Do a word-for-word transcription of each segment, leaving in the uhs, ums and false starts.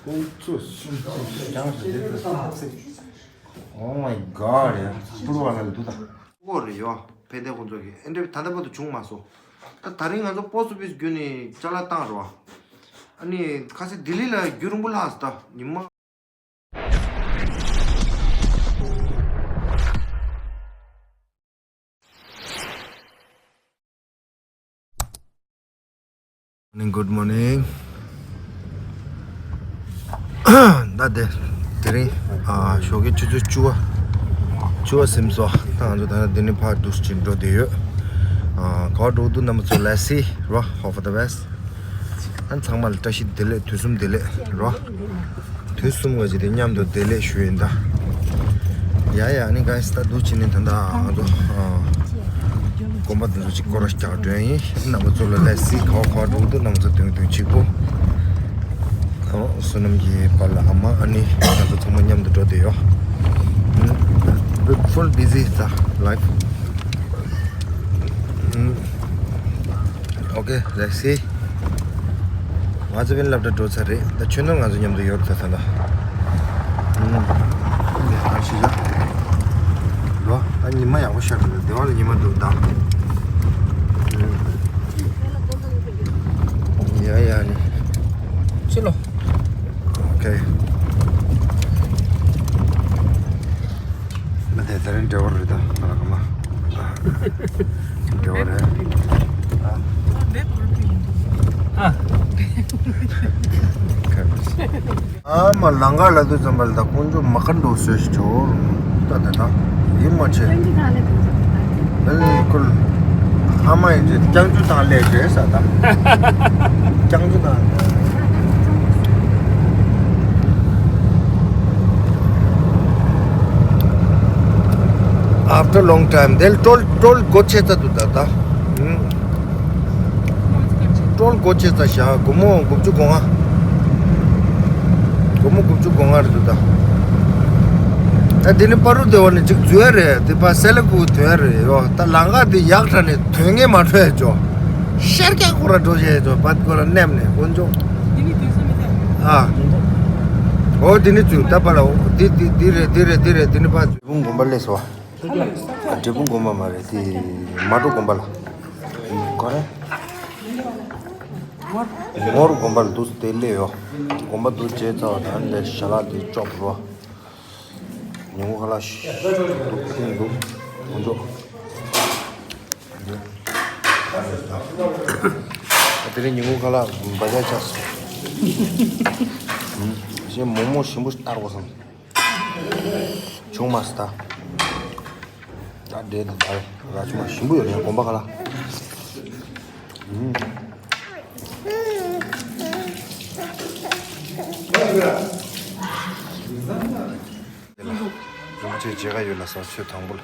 ཁོང་ཚོ་སུམ་ཅུ་རྐྱང་ཞིག་འདེབས་ཏུ་སོང་ཚེ། Oh my god ཡ། སྤུར་བ་ལ་འདུག་ད། ཨོ་རེད་ཡོ། ཕན་བདེ་ཁོང་ཚོ་གི་ཨེ་འདྲ་ད་ལྟ་བར་དུ་བྱུང་མ་སོང་། ད་ད་རིང་ང་ཚོ་པོ་སུ་བིས་བརྒྱུད་ནས་ཅ་ལག་བཏང་རོགས། ཨ་ནི་ཁ་སེ་ལྡི་ལི་ལ་རྒྱུན་རིང་པོ་ལྷག་སོང་ད་ཉི་མ། Morning, good morning. ད་དེ་དེ་རིང་ཨ་ཞོགས་ཀའི་ཆུ་ཚོད་བཅུ་པ་བཅུ་པ་ཟིན་སོང་། ད་ང་ཚོ་ད་ནི་འདི་ནས་ཕར་འདུག་ཕྱིན་འགྲོ་བསྡད་ཡོད། ཨ་ག་པར་འགྲོ་འདུག་རྣམ་པ་ཚོ། Let's see རོ། Hope for the best. ཨ་ཚང་མ་ལ་བཀྲ་ཤིས་བདེ་ལེགས། དུས་གསུམ་བདེ་ལེགས་རོ། དུས་གསུམ་ག་ཅིག་དེ་མཉམ་དུ་བདེ་ལེགས་ཞུ་ཡིན་ད། ཡ་ཡ། ཨ་ནི་guys ད་འདུག་ཕྱིན་ནས་ད་ལྟ་ང་ཚོ་ཨ་དགོན་པ་འདི་ཚོ་ཅིག་སྐོར་ར་རྒྱག་འགྲོ་ཡིན། རྣམ་པ་ཚོ་ལ་let's see ག་པར་ག་པར་འགྲོ་འདུག་རྣམ་པ་ཚོ་མདུན་མདུན་གཅིག་པོ། ཨོ་བསོད་ནམས་ཀྱི་པཱ་ལགས་ཨ་མ་ཨ་ནི་ང་ཚོ་ཚང་མ་མཉམ་དུ་འགྲོ་བསྡད་ཡོད། ཨུམ། Full busy the life. ཨུམ། Okay, let's see. ང་ཚོ་ཕན་སློབ་གྲྭ་འགྲོ་ཚར་རེད། ད་ཆོས་ནོར་ང་ཚོ་མཉམ་དུ་ཡོད་ཚར་ད། ཨུམ། ཨ་ཤི་ཡ། ལོ། ད་ཉི་མ་ཡག་པོ་ཤར་འདུག་སྡེ་བ་ལ་ཉི་མ་འདུག་ད། ཡ་ཡ་ནི། ཕྱི་ལོ། ཨོ་ཁེ། ང་དེ་ཚེ་རིང་འབྲེལ་བ་རེད་ད་ང་ལ་ག་མ། འབྲེལ་བ་རེད། ཨ། ཨ་མ་ལང་ཀ་ལ་དུས་ཙམ་པ་ལ་ད་དཀོན་མཆོག་མ་ཁ་འགྲོ་བཟོས་ཤིག་ཆོག་ད་ད་ད་ཡིན་མ་ཆེ། ལ་ལ་ཀུལ། ཨ་མ་ཡིན་ཅེ་རྐྱང་ཆུ་དང་ལས་བྱེད་ས་ད། རྐྱང་ཆུ་དང་། After long time དེ་ལ་ཀྲོལ་ཀྲོལ་སྒོ་ཕྱེ་ཚར་འདུག་ད་ད། ཀྲོལ་སྒོ་ཕྱེ་ཚར་ཤག་སྒོར་མོ་དགུ་བཅུ་གོ་ལྔ། སྒོར་མོ་དགུ་བཅུ་གོ་ལྔ་རེད་འདུག་ད། ད་དེ་ནི་པ་རུ་སྡེ་བ་ནི་ཅིག་འཛུལ་ཡ་རེད། དེ་པ་སེ་ལ་ཀུ་ཐོན་ཡ་རེད་ཡོ། ད་ལང་ཀ་དེ་ཡག་དྲགས་ནས་ཐོན་ངེས་མ་འཕྲོད་ཡ་ཅོ། ཤར་རྒྱག་ཁོ་ར་འགྲོ་བྱས་ཡ་ཅོ། པ་ཁོ་ར་མནན་ནས་དཀོན་མཆོག་ཨ། ཨོ་དེ་ནི་འཛུལ་ད་པ་ལ་འོ་དེ་དེ་དེ་རེད་དེ་རེད་དེ་རེད་དེ་ནི་པ་འབྲས་སྤུངས་དགོན་པ་སླེབས་སོང་། ཨ་འབྲས་སྤུངས་དགོན་པ་མ་རེད་དེ་མ་འགྲོ་དགོན་པ་ལ། ག་རེ། ངོར་དགོན་པ་ལ་འདུག་སྟེ་སླེབས་ཡོད། དགོན་པ་འདུག་བྱས་ཚར་བ་དང་ལས་ཞལ་ལག་དེ་ལྕོགས་འགྲོ། ཉིན་གུང་ཁ་ལག་ཞིག་འདུག་ཁུང་འདུག་འོང་འཇོག་དེ་རིང་ཉིན་གུང་ཁ་ལག་འབའ་ཆགས་ཆགས་སོང་། གཞན་མོག་མོག་ཞིམ་པོ་ཞིག་བསྟར་དགོས་བསམ། བྱུང་མ་སོང་ད། ད་འདྲེ་དང་ད་ར་ཆུ་མ་ཞིམ་པོ་ཡོད་རེད་དགོན་པ་ཁ་ལ། ཨུམ། རིན་པོ་ཆེ་མཇལ་ཁ་ཡོད་ལ་སོགས་ཆོས་དང་པོ་ལ།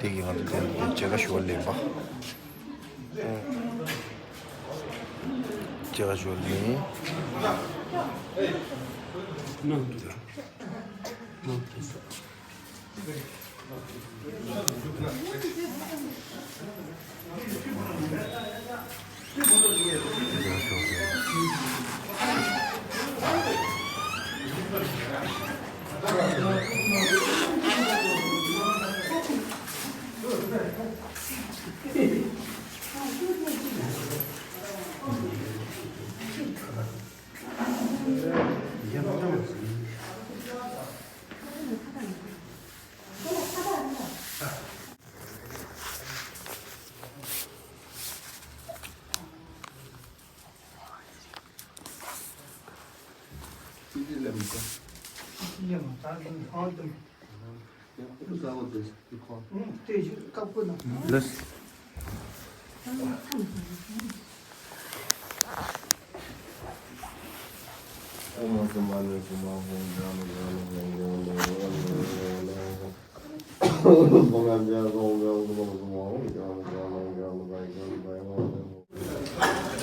དེ་གི་ང་ཚོ་དེ་མཇལ་ཁ་ཞུ་བ་ལེན་པ། མཇལ་ཁ་ཞུ་བ་ལེན།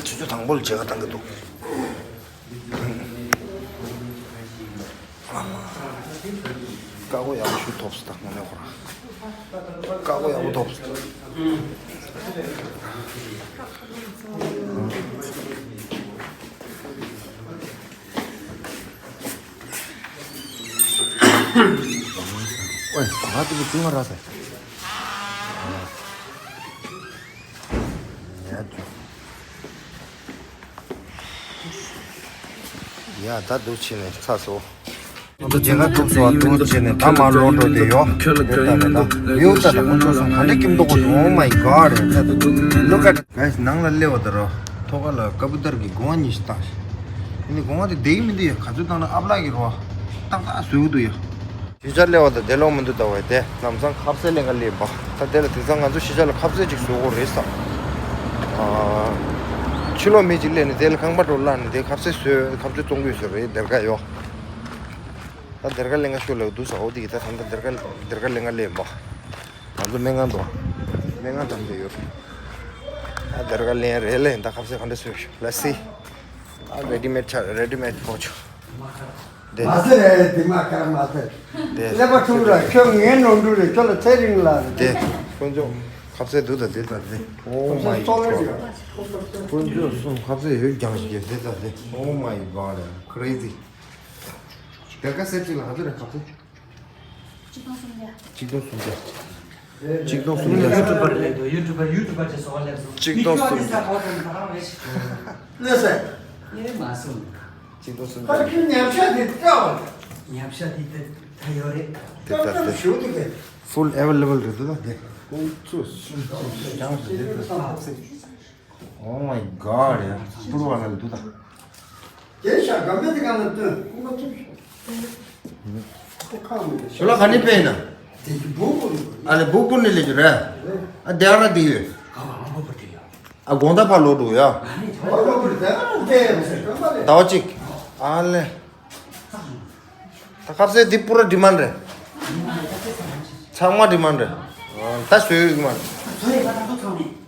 ཆུ་ཚོད་དང་པོ་ལ་མཇལ་ཁ་བཏང་གི་འདུག་ཀ་ཀོ་ཡག་པོ་ཞིག་ཐོབ་སོང་ད་དངོས་གནས་ཁོ་རང་ཀ་ཀོ་ཡག་པོ་ཐོབ་སོང་། ཨོའི། ང་ཚོ་གི་ཅུང་ང་ར་ས། ཡ་ད་འདུག་བྱས་ནས་ཚ་སོ། ང་ཚོ་མཇལ་ཁ་ཐུབ་སོང་བ་འདུག་བྱས་ནས་ད་མར་ལོག་འགྲོ་དེ་ཡོ། དེ་ལྟ་ལ་ད་ཡོ་ད་ད་ཁོང་ཚོ་སོང་ག་འདྲ་ཀིམ་ཏོག་གོ་འདུག Oh my god. Look at guys. ནང་ལ་སླེབས་པ་ད་རོ། ཐོག་ཁ་ལ་ཀ་པུ་ཏར་གི་སྒོ་ང་གཉིས་ཤིག་བཏང་ཤག་ཨ་ནི་སྒོ་ང་དེ་བསྡད་ཀྱི་མི་འདུག་ཡ། ག་ཚོད་བཏང་ན་ཨབ་ལག་གི་རོ། ཏག་ཏག་བཟོས་ཀྱི་འདུག་ཡ། གཞིས་ཆགས་སླེབས་པ་དང་བདེ་ལོག་མི་འདུག་ད་བས་དེ་ལམ་སང་ཁ་ཟས་ལེན་ག་སླེབས་པ། ད་དེ་ལ་དེང་སང་ང་ཚོ་གཞིས་ཆགས་ལ་ཁ་ཟས་ཅིག་བཟོ་དགོས་རེད་ས། ཨ། ཕྱི་ལོགས་མི་ཅིག་སླེབས་ནས་དེ་ལ་ཁང་པ་འགྲོ་ལ་ནས་དེ་ཁ་ཟས་བཟོས་ཁ་ཟས་བཙོང་གི་ཡོད་ས་རེད་སྡེར་ཁ་ཡོ། ད་སྡེར་ཁ་ལེན་ག་ཤོག་ལབ་འདུག་ས། འོ་དེ་གི་ད་ད་ད་སྡེར་ཁ་སྡེར་ཁ་ལེན་ག་སླེབས་པ། ང་ཚོ་སྨན་ཁང་དུ། སྨན་ཁང་འགྲམ་དུ་ཡོད། ད་སྡེར་ཁ་ལེན་རེད་ལེ། ད་ཁ་ཟས་ག་འདྲ་བཟོས་ཤོག Let's see. ཨ་ready-made ཆ་ready-made ཕོ་ཆོ། དེ། མ་ཟེར་རེད་དེ་མ་ཁར་མ་ཟེར། དེ། ཀླད་པ་ཕྲུག་ར་ཁྱོད་ངའི་ནོར་འཁྲུལ་རེད། ཁྱོད་ལ་ཚེ་རིང་ལ་རེད། དེ། དཀོན་མཆོག་ཁ་ཟས་འདུག་ད་དེ་ད་དེ། Oh my god. དཀོན་མཆོག་གསུམ་ཁ་ཟས་ཡོད་རྐྱང་ཞིག་དེ་ད་དེ། Oh my god. Crazy. དེ་ཀ་ཟས་ཅིག་ལ་ག་ཚོད་རེད་ཁ་ཟས། གཅིག་སྟོང་སུམ་བརྒྱ། གཅིག་སྟོང་སུམ་བརྒྱ། གཅིག་སྟོང་སུམ་བརྒྱ། ཡུ་ཊུབ་པར་ལས་དོ་ཡུ་ཊུབ་པར་ཡུ་ཊུབ་པར་ཅེས་སོགས་ལས་སོ། གཅིག་སྟོང་སུམ་བརྒྱ། ལས་སེ། ལས་མ་སོང་། གཅིག་སྟོང་སུམ་བརྒྱ། ཁྱོད་ཉམས་ཆག་དེ་སྐྲ་བ། ཉམས་ཆག་དེ་ད་ད་ཡོད་རེད། དེ་ད་དེ། ཞུ་དེ་གས། Full available རེད་འདུག་ད་དེ། ཁོང་ཚོ་སུམ་ཅུ་རྐྱང་རེད་དེ་ད། Oh my god. ཡ་སྤུར་བ་ལ་འདུག་ད། རྒྱལ་ཤ་དགའ་མེད་དེ་གང་ལ་སྟོན། ཁོ་མ་ཐུབ་ཤོག་ཁོ་ཁག་མི་འདུག་ཤོ་ལ་ག་ནས་པས་ན། དེ་གི་བུ་བུ་ནི། ཨ་ལེ་བུ་བུ་ནི་ལས་ཀྱི་རེད། ཨ་དེ་ཨ་ར་དེ་ཡོད། ག་བ་ང་བུ་བུ་དེ་ཡོད། ཨ་དགོང་དག་ཕར་ལོག་འགྲོ་ཡ། ཨ་ནི་ད་བ་བུ་བུ་དེ་ཨ་དེ་ཟེར་ག་མ་རེད། ཟླ་བ་གཅིག་ཨ་ལེ། ད་ཁ་ཟས་འདི་པུ་ར་ཌི་མཱན་རེད། ཚང་མ་ཌི་མཱན་རེད། ད་བཟོས་ཡོད་ཀྱི་མ་རེད།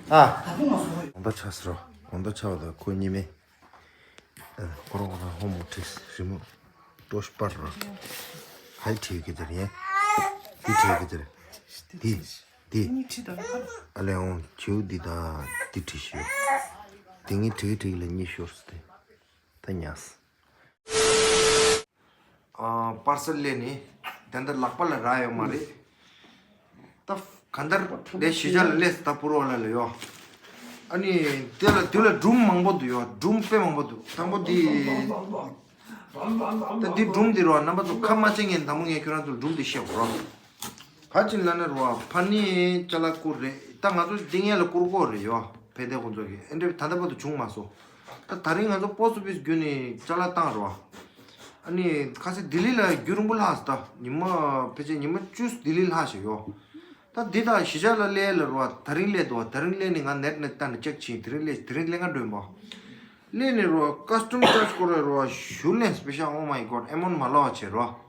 ཨ། དགོང་དག་ཆགས་སི་རོ། དགོང་དག་ཆགས་སི་རོ། ཁོ་གཉིས་མེད། ཁོ་རང་ཁོ་རང་ཧོ་མོ་ཁྲིས་རི་མོ་ཏོ་སྤར་རོ། ཧའི་ཁྲིད་ཀྱི་དེ་རེད། དེ་ཁྲིད་ཀྱི་དེ་རེད། དེ་དེ། ཨ་ལེ་འོང་ཁྱེའུ་འདི་དང་འདི་ཁྲིད་ཤོག་དེ་ངས་ཁྲིད་ཁྲིད་ལ་གཉིས་ཤོར་སི་དེ། ད་ཉལ་སི། པར་སེལ་ལས་ནི་ད་ལྟ་ལག་པ་ལ་རག་ཡོད་མ་རེད། ད་ག་འདར་ལས་གཞིས་ཆགས་ལ་སླེབས་ད་པུར་བ་ལ་ལ་ཡོད། ཨ་ནི་དེ་ལ་དུས་ལ་སྒྲུང་མང་པོ་འདུག་ཡོད། སྒྲུང་དཔེ་མང་པོ་འདུག་དང་པོ་འདི། ད་འདི་སྒྲུང་འདི་རོ་རྣམ་པ་ཚོ་ཁ་མ་ཕྱེ་ངས་དང་པོ་ངས་ཁྱོད་རང་ཚོ་སྒྲུང་འདི་བཤད་དགོས་རོ། ག་ཅིག་ལ་ན་རོ་ཕ་ནི་ཅ་ལག་བསྐུར་རེད། ད་ང་ཚོ་འདི་ངས་ལ་བསྐུར་དགོས་རེད་ཡོད། ཕན་བདེ་ཁོང་ཚོ་གི་ཨེ་འདྲ་ད་ལྟ་བར་དུ་བྱུང་མ་སོང་། ད་ད་རིང་ང་ཚོ་པོ་སི་ཨོ་ཕི་སི་བརྒྱུད་ནས་ཅ་ལག་བཏང་རོགས། ཨ་ནི་ཁ་སང་ལྡི་ལི་ལ་རྒྱུན་རིང་པོ་ལྷག་སོང་། ད་ཉི་མ་ཕལ་ཆེར་ཉི་མ་བཅུ་ལྡི་ལི་ལྷག་བཞག་ཡོད། ད་འདི་དང་གཞིས་ཆགས་ལ་སླེབས་ལ་རོགས། ད་རིང་སླེབས་འདུག་ད་རིང་སླེབས་ནས་ང་ནེཊ་ནས་བལྟས་ནས་ཅེག་བྱས། དེ་རིང་སླེབས་དེ་རིང་སླེབས་ང་འགྲོ་ཡིན་པ། སླེབས་ནས་རོགས་ཀ་སི་ཊམ་ཅཱར་ཇི་སྐོར་རོགས་ཞུ་ལན་སྤེ་ཤལ། Oh my god. ཨེ་མོན་མ་ལོག་བྱས་རོགས།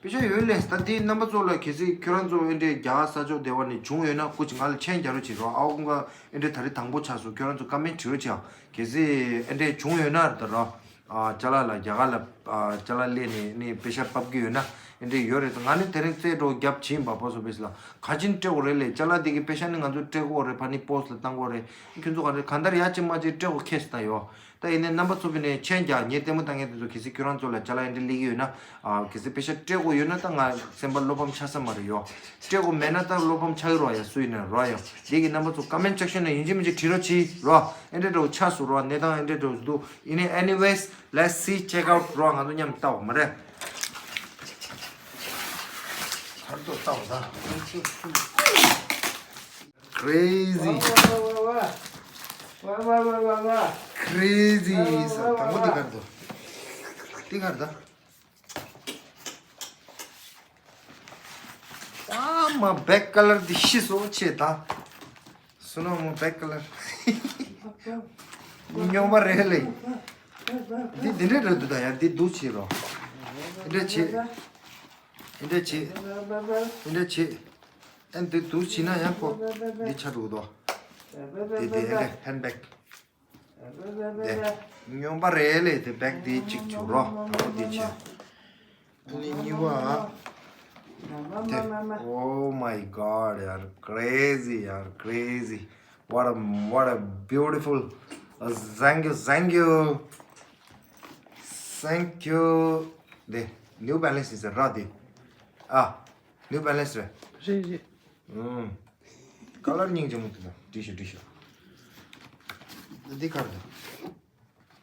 པེ་ཤ་ཡོད་ལས་ད་དེ་རྣམ་པ་ཚོ་ལ་གལ་སྲིད་ཁྱོད་རང་ཚོ་ཨེ་འདྲའི་རྒྱ་གར་ས་ཕྱོགས་དེ་བ་ནས་བྱུང་ཡོད་ན་སྐུ་མཁྱེན་ང་ལ་མཆན་རྒྱག་རོགས་བྱེད་རོགས། ཨའོ་ཀུན་དགའ་ཨེ་འདྲའི་ད་རེས་དང་པོ་ཆགས་སོང་། ཁྱོད་རང་ཚོ་ཀ་མེན་བྲིས་རོགས་བྱེད་ཨ། གལ་སྲིད་ཨེ་འདྲའི་བྱུང་ཡོད་ན་ད་རོགས། ཨ་ཅ་ལག་ལ་རྒྱ་གར་ལ་ཨ་ཅ་ལག་སླེབས་ནས་ནི་པེ་ཤ་ཕབ་ཀྱི་ཡོད་ན་ཨེ་འདྲའི་ཡོད་རེད། ང་ནི་དེ་རིང་རྩེད་འགྲོ་རྒྱབ་ཕྱིན་པ་པོ་སོ་པེ་སི་ལ་ག་ཅིན་སྤྲད་དགོས་རེད་ལས། ཅ་ལག་དེ་གི་པེ་ཤ་ནི་ང་ཚོ་སྤྲད་དགོས་རེད། ཕ་ནི་པོ་སི་ལ་བཏང་དགོས་རེད། ཁྱོད་ཚོ་ག་རེ་གང་ལྟར་ཡ་ཅི་མ་ཅི་སྤྲད་དགོས་ཁེལ་སོང་ད་ཡོད། ད་ཡིན་ནའི་རྣམ་པ་ཚོ་གི་ནས་མཆན་རྒྱག་ངས་ལྟད་མོ་ལྟ་མཁན་དེ་ཚོ་གལ་སྲིད་ཁྱོད་རང་ཚོ་ལ་ཅ་ལག་ཨེ་འདྲ་སླེབས་ཀྱི་ཡོད་ན། ཨ་གལ་སྲིད་པེ་ཤ་སྤྲད་དགོས་ཡོད་ན་ད་ང་སེམས་པ་བློ་ཕམ་ཆགས་ས་མ་རེད་ཡོ། སྤྲད་དགོས་མེད་ན་ད་བློ་ཕམ་ཆགས་ཀྱི་རོ་ཡ། སུ་ཡིན་ན་རོ་ཡ། དེ་གི་རྣམ་པ་ཚོ་ཀ་མེན་ཊི་སེག་ཤན་ནང་ཡིན་གཅིག་མིན་གཅིག་བྲིས་རོགས་གྱིས་རོ། ཨེ་འདྲ་འདྲ་བོ་ཆགས་སོང་རོ། གནས་སྟངས་ཨེ་འདྲ་འདྲ་བོ་འདུག་ཡིན་ནའི་anyways, let's see, check out རོ། ང་ཚོ་མཉམ་ལྟ་བ་མ་རེད། ཧར་ཏོ་ལྟ་བ་ད། Crazy. ཝ་ཝ་ཝ་ཝ། ཝ་ཝ་ཝ་ཝ་ཝ། Crazy. ས་དང་པོ་འདི་གར་འདུག་འདི་གར་ད། ཨ་མ་བེག་ཀ་ལར་འདི་ཤི་སོ་ཆེ་ད། སུ་ནོ་མོ་བེག་ཀ་ལར། སྨྱོན་པ་རེད་ལེ། འདི་འདི་འདྲ་རེད་འདུག་ད་ཡ་འདི་འདུག་བྱེད་རོ། འདི་འདྲ་བྱེད། འདི་འདྲ་བྱེད། འདི་འདྲ་བྱེད། ཨ་འདི་འདུག་བྱེད་ན་ཡང་ཁོ་འདི་ཆ་འགྲོ་གི་འདུག་འདི་འདི་འདི་ཧན་བེག་དེ་སྨྱོན་པ་རེད་ལེ། དེ་བེག་དེ་གཅིག་བྱུག་རོགས། དང་པོ་དེ་བྱས། ཨ་ནི་གཉིས་པ། དེ། Oh my god ཡར། Crazy ཡར། Crazy. What a, what a beautiful. Thank you, thank you, thank you. དེ་New Balance ཡིན་ཟེར་ར་དེ། ཨ། ནིའུ་བེ་ལན་སི་རེད། རེད་རེད། ཨུམ། ཀ་ལར་སྙིང་རྗེ་མོ་འདུག་ད། འགྲིག་ཤག་འགྲིག་ཤག་འདི་ག་རེ་འདུག་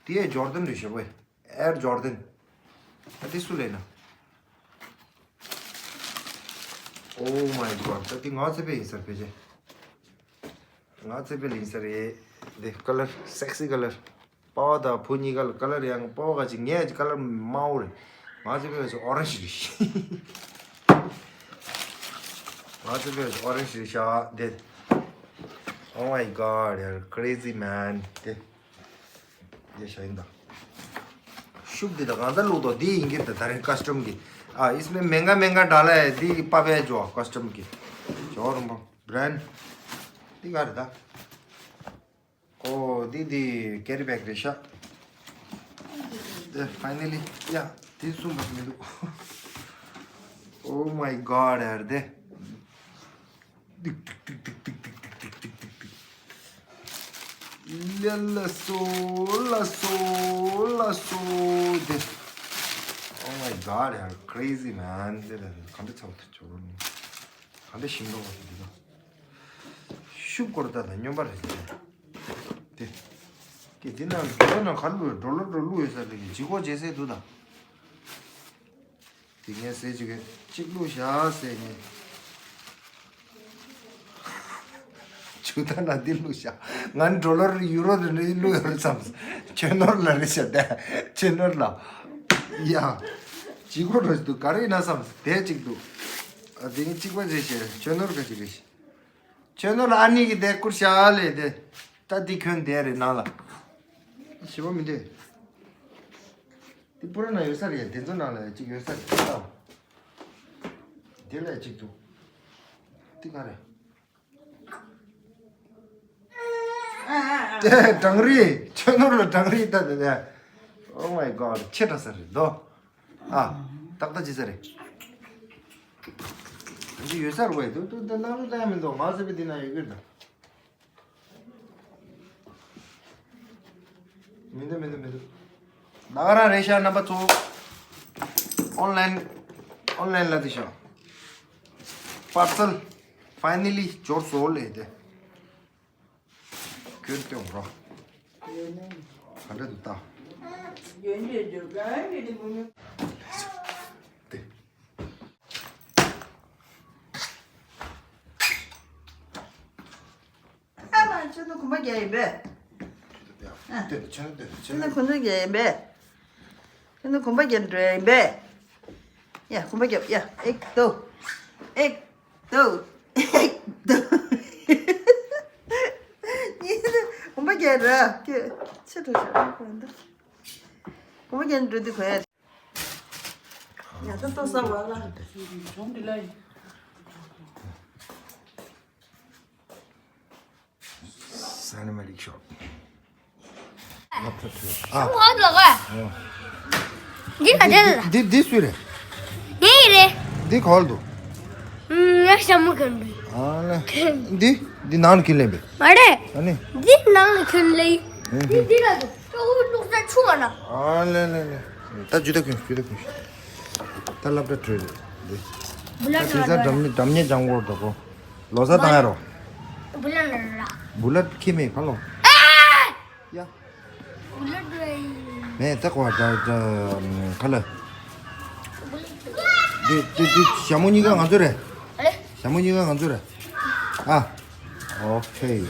དེ་ཡང་ཇོར་ཌན་རེད་ཤག་ཝེ། ཨེར་ཇོར་ཌན། ད་དེ་སུ་ལེན་ན། Oh my god. ད་དེ་ང་ཚོ་པའི་ཡིན་ས་རེད་ཕལ་ཆེར། ང་ཚོ་པའི་ཡིན་ས་རེད། དེ་ཀ་ལར་སེག་སི་ཀ་ལར། པ་ཕ་དང་བུ་གཉིས་ཀ་ལ་ཀ་ལར་ཡང་པ་ཕ་ག་ཅིག་ངས་ཀ་ལར་དམར་པོ་རེད། ང་ཚོ་པའི་ཡིན་ས་ཨོ་རེན་ཇི་རེད། ང་ཚོ་པའི་ཨོ་རེན་ཇི་རེད་ཤག་དེ། Oh my god, you're crazy man. དེ། དེ་ཤ་ཡིན་ད། ཤུབ་འདི་ད་གང་ལྟར་བླུགས་དོ་འདི་ཡིན་གྱི་ད། ད་རིང་ཀ་སི་ཊམ་གི། ཨ། इसमें महंगा महंगा डाला है འདི་པ་ཕའི་ཇོ་ཀ་སི་ཊམ་གི། ཇོ་རོང་པ་བྷི་རན་ཌི། འདི་ག་རེ་ད། ཨོ་འདི་འདི་ཀེ་རི་བེག་རེད་ཤག་དེ་ཕའི་ནལ་ལི་ཡ་དེ་གསུངས་པ་མི་འདུག Oh my god, ཡར་དེ། ཏིག་ཏིག་ཏིག་ཏིག་ཏིག་ཏིག་ཏིག་ཏིག་ཏིག་ཏིག་ཏིག་ལ་ལ་སོ་ལ་སོ་ལ་སོ་དེ། Oh my god, you're crazy man. དེ་ལ་ག་འདྲ་ཚ་བ་ཐུ་ཆོ་རོ་ནི། ག་འདྲ་ཞིམ་འདུག་པ་དེ་འདུག་ཤུབ་སྐོར་ད་ད་སྨྱོན་པ་རེད་དེ། དེ་གི་འདི་ན་འགྲོ་ན་ག་ལུ་འགྲོ་ལོ་འགྲོ་ལུ་ཡོད་ས་རེད་གི་ཇི་གོ་ཇེ་སེ་འདུག་ད། དེ་ངས་ཟེར་ཅིག་གཅིག་བླུགས་བཞག་ཟེར་ངས། ཇུ་ད་ན་འདི་བླུགས་བཞག་ང་ཌོ་ལར་ཡུ་རོ་རེ་རེ་བླུགས་ཡོད་རེད་བསམ། ཁྱོད་ནོར་ལ་རེད་བཞག་དེ། ཁྱོད་ནོར་ལ། ཡ། ཇི་གོ་རོ་འདུག་ག་རེ་ཡིན་ན་བསམ་དེ་གཅིག་འདུག་ཨ་དེ་ངས་གཅིག་པ་རེད་བཤད་ཁྱོད་ནོར་ག་ཅིག་རེད། ཁྱོད་ནོར་ལ་ཨ་ནི་གི་དེ་བསྐུར་བཞག་ལས་དེ། ད་འདི་ཁྱོད་དེ་རེད་ནང་ལ། ཞི་བ་མི་འདུག་འདི་པུ་ར་ན་ཡོད་ས་རེད། དེ་ཚོ་ནང་ལ་གཅིག་ཡོད་ས་རེད་ད། དེ་ལ་གཅིག་འདུག་འདི་ག་རེད། དེ་གྲང་རེད། ཁྱོད་ནོར་ལ་གྲང་རེད་ད་དེ་དེ། Oh my god, ཆེ་དྲགས་ས་རེད་དོ། ཨ། ཏག་ཏག་ཅི་ས་རེད། འདི་ཡོད་ས་རེད་ཝེ། དུ་དུ་དུ་ལ་ལུ་ལ་མི་འདུག་ང་ཚོ་པའི་འདི་ན་ཡོད་གི་རེད་ད། མི་འདུག་མི་འདུག་མི་འདུག་ད་ག་རང་རེད་ཤག་རྣམ་པ་ཚོ། ཨོན་ལན། ཨོན་ལན་ལ་དེ་ཤག་པར་སལ་ཕའི་ནལ་ལི་འབྱོར་སོང་ལས་དེ། ཁྱོད་སྟོན་རོགས། ག་འདྲ་འདུག་ད། དེ། ཨ་མ་ཁྱོད་ཚོ་གོམ་པ་རྒྱག་ཡིན་པས། ཨ། ཁྱོད་ཚོ་གོམ་པ་རྒྱག་ཡིན་པས། ཁྱོད་ཚོ་གོམ་པ་རྒྱག་འགྲོ་ཡིན་པས། ཡ་གོམ་པ་རྒྱབ་ཡ། ཨེག་ཏོ། ཨེག་ཏོ། ཨེག་ཏོ། གོམ་པ་རྒྱག་ར། ཁྱོད་ཆེ་འགྲོ་ཤག་གོམ་པ་རྒྱག་འགྲོ་དུས་གོ་ཡ། ཡ་ད་ལྟོ་ས་བ་ལ། Cinematic shot. ཨ། འདི་ག་འདྲ་ལ། འདི་འདི་སུ་རེད། འདི་རེད། འདི་ག་བ་ལ་འདུག་ང་ཞྭ་མོ་གན་རེད། ཨ་ལེ། འདི་འདི་ནང་ལ་ཁྱེར་ལེན་པས། མ་རེད། ཨ་ནི། འདི་ནང་ལ་ཁྱེར་ལེན། འདི་འདི་ལ་འདུག་ཅོག་བུ་ལུག་ས་ཆུ་བ་ན། ཨ་ལེ་ལེ་ལེ། ད་ཇུ་ད་ཁུན་ཇུ་ད་ཁུན། ད་སློབ་གྲྭ་གྲོལ་རེད། འདི། བུ་ལ་ད་དེ་ཚ་འགྲམ་ནི་འགྲམ་ཉེ་ལྗང་གོར་དོ་གོ། ལོ་ས་བཏང་ཡ་རོ། བུ་ལ་ན་ར། བུ་ལ་ཁྱི་མེད་ཁ་ལོ། ཡ། བུ་ལ་ར། མེད་ད་གོ་ད་ད་ཁ་ལ། དེ་དེ་དེ་ཞྭ་མོ་གཉིས་ཀ་ང་ཚོ་རེད། ཨ་ལེ། ཞྭ་མོ་གཉིས་ཀ་ང་ཚོ་རེད། ཨ། ཨོ་ཁེ།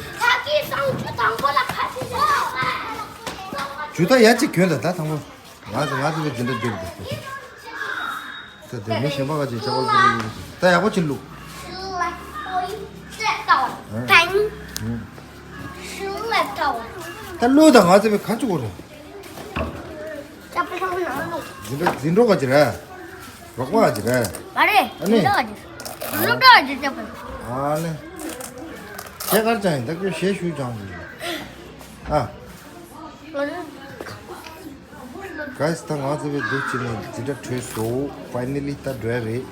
ཇུ་ད་ཡ་གཅིག་གྱོན་ད་ད་དང་པོ། ང་ཚོ་ང་ཚོ་གི་འཛིན་གྲྭ་བསྒྱུར་འདུག་ད་དེ་མི་གཞན་པ་ག་ཅིག་ཅག་པར་བསྐུར་ཡོད་ད་ཡག་པོ་ཅིག་བླུག་ད་བླུག་ད་ང་ཚོ་བའི་ག་ཅིག་གོ་རེད། འཛིན་གྲྭ་འཛིན་གྲོགས་ག་ཅིག་རེད། རོགས་པ་ག་ཅིག་རེད། མ་རེད། ཨ་ནི། སློབ་གྲྭ་ག་ཅིག་ཅག་པར། ཨ་ནི། ཁྱེད་གར་ཅང་ཡིན་ད་ཁྱོད་ཞེས་ཞུ་ཅང་ཡིན། ཨ། Guys, ད་ང་ཚོ་བའི་འདུག་ཅི་ནས་འཛིན་གྲྭ་གྲོལ་སོང་། Finally ད་འགྲོ་ཡ་རེད།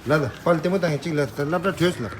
ལ་ལ་པར་ལྟད་མོ་བཏང་ཡ་གཅིག་ལ་ད་སློབ་གྲྭ་གྲོལ་སོང་ལ།